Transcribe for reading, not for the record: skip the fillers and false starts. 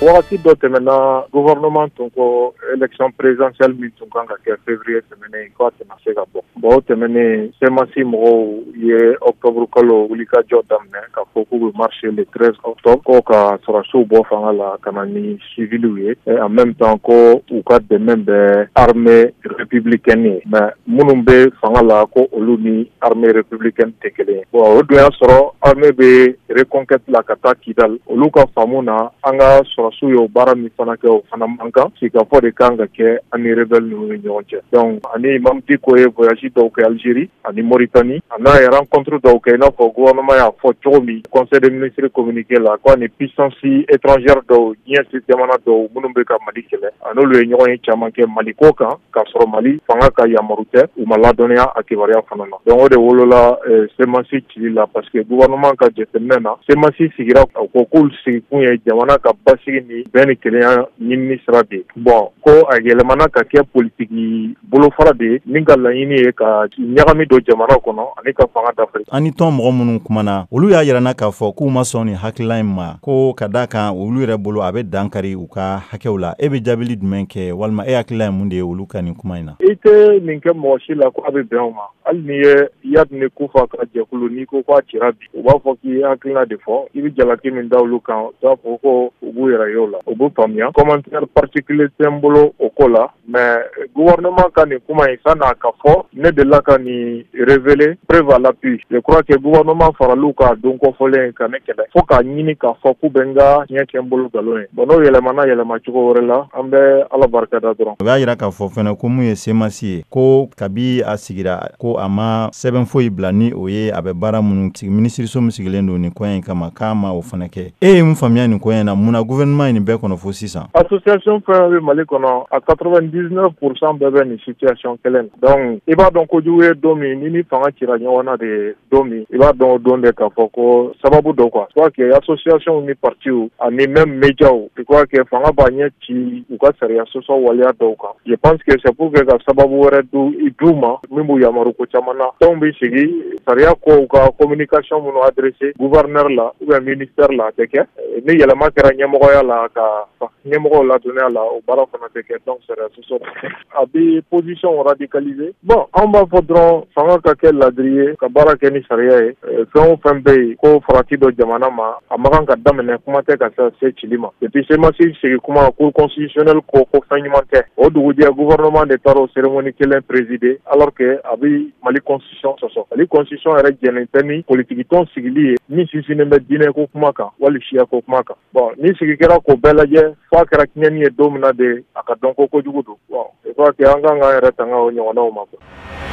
Wagati dɔ tɛmɛna, gouvernement tun ko élection présidentielle min tun kan ka kɛ février tɛmɛnen, k'a tɛna se ka bɔ. Bon, o tɛmɛnen, CMAS mɔgɔw ye octobre kalo wulikajɔ daminɛ k'a fɔ k'u bɛ marcher le 13 octobre, ko ka sɔrɔdasiw bɔ fanga la ka na ni civiliw ye, et en même temps ko u ka dɛmɛ bɛ armée républicaine ye, mais minnu bɛ fanga la, ko olu ni armée républicaine tɛ kelen ye. Bon, o dun y'a sɔrɔ armée bɛ reconquête la ka taa Kidal. Olu ka faamu na, an ka sɔrɔdasiw y'o baara min fana kɛ, o fana man kan. Sigikafɔ de kan ka kɛ an ni rebelle ninnu ni ɲɔgɔn cɛ. Donc ani Imam Dicko ye voyage dɔw kɛ Algérie ani Mauritanie, a n'a ye rencontre dɔw kɛ, i n'a fɔ gouvernement y'a fɔ cogo min conseil des ministres communiqué la, ko ani puissance étrangère dɔw, diɲɛ jamana dɔw minnu bɛ ka Mali kɛlɛ, a n'olu ye ɲɔgɔn ye caman kɛ Mali ko kan, k'a sɔrɔ Mali fanga ka yamaru tɛ, u ma ladɔnniya a kibaruya fana na. Donc o de wolola CMAS cili la, parce que gouvernement ka jateminɛ na, CMAS sigira, a ko k'olu sigikun ye jamana ka basigi ni bɛn ni kelenya ɲinini sira de ye. Bon, ko a yɛlɛmana ka kɛ politiki bolofara de ye min ka laɲini ye ka ɲagami don jamana kɔnɔ ani ka fanga dafiri. An ni tɔn mɔgɔ minnu kumana, olu y'a yirana k'a fɔ k'u ma sɔn nin hakilila in ma, ko ka da kan olu yɛrɛ bolo, a bɛ dan kari u ka hakɛw la. E bɛ jaabili jumɛn kɛ, walima e hakilila ye mun de ye olu ka nin kuma in na? I tɛ nin kɛ mɔgɔ si la ko a bɛ bɛn o ma. Hali n'i ye Iyad ni Kufa ka jɛkulu, n'i ko k'a cira bi, u b'a fɔ k'i ye hakilina de fɔ. I bɛ jalaki min da olu kan, u t'a fɔ ko u b'u yɛrɛ ye o la, u b'u faamuya. Commentaire particulier tɛ n bolo o ko la, mais gouvernement ka nin kuma in, san'a ka fɔ, ne delila ka nin révéler, preuve à l'appui. Je crois que gouvernement faral'u ka don kɔfɔlen ka ne kɛlɛ fo k'a ɲini k'a fɔ k'u bɛ n ka tiɲɛ kɛ n bolo nkalon ye. Bon, n'o yɛlɛmana yɛlɛma cogo wɛrɛ la, an bɛ Ala barika da dɔrɔn. O y'a yira k'a fɔ fɛnɛ ko mun ye CMAS ye, ko kabi a sigira, ko a ma sɛbɛn foyi bila ni o ye a bɛ baara minnu sigi, minisiriso min sigilen don nin koɲɛ in kama, k'a ma o fana kɛ. E ye mun faamuya nin koɲɛ in na? Mun na gouvernement ye nin bɛɛ kɔnɔ fo sisan? Association fɛn bɛ Mali kɔnɔ, a 99 % bɛɛ bɛ nin situation kelen. Donc i b'a dɔn kojugu ye don min, ni fanga cira ɲɔgɔn na de don min, i b'a dɔn o don de k'a fɔ ko sababu dɔ quoi, soit que association ni partiw ani même médiaw, je crois que fanga b'a ɲɛ ci u ka sariya sɔsɔ waleya dɔw kan. Je pense que c'est pour que ka sababu wɛrɛ du d'u ma min b'u yamaru ko caman na. Tɔnw bɛ sigi, sariya kow ka communication minnu adressé gouverneur la ou bien ministère la, a tɛ kɛ. Ni yɛlɛma kɛra ɲɛmɔgɔya la, ka ɲɛmɔgɔw ladɔnniya la, o baara fana tɛ kɛ. Donc sariya sɔsɔ, a bɛ position radicaliser. Bon, anw b'a fɔ dɔrɔn, fanga ka kɛ ladiri ye, ka baara kɛ ni sariya ye. Fɛn o fɛn bɛ yen ko farati dɔ jamana ma, a ma kan ka daminɛ, kuma tɛ ka se cili ma. Et puis CMAS sigi kuma, cour constitutionnelle ko fɛn ɲuman tɛ. O dugujɛ, gouvernement de taara o cérémonie kelen présider, alors que a bɛ Mali constitution sɔsɔ. Mali constitution yɛrɛ jɛnnen tɛ ni politiki tɔn sigili ye min sinsinnen bɛ diinɛ ko kuma kan wali siya ko kuma kan. Bon, ni sigi kɛra k'o bɛɛ lajɛ, f'a kɛra tiɲɛni ye don min na de, a ka dɔn ko kojugu don. Bon, je crois que an kan k'an yɛrɛ tanga o ɲɔgɔnnaw ma quoi.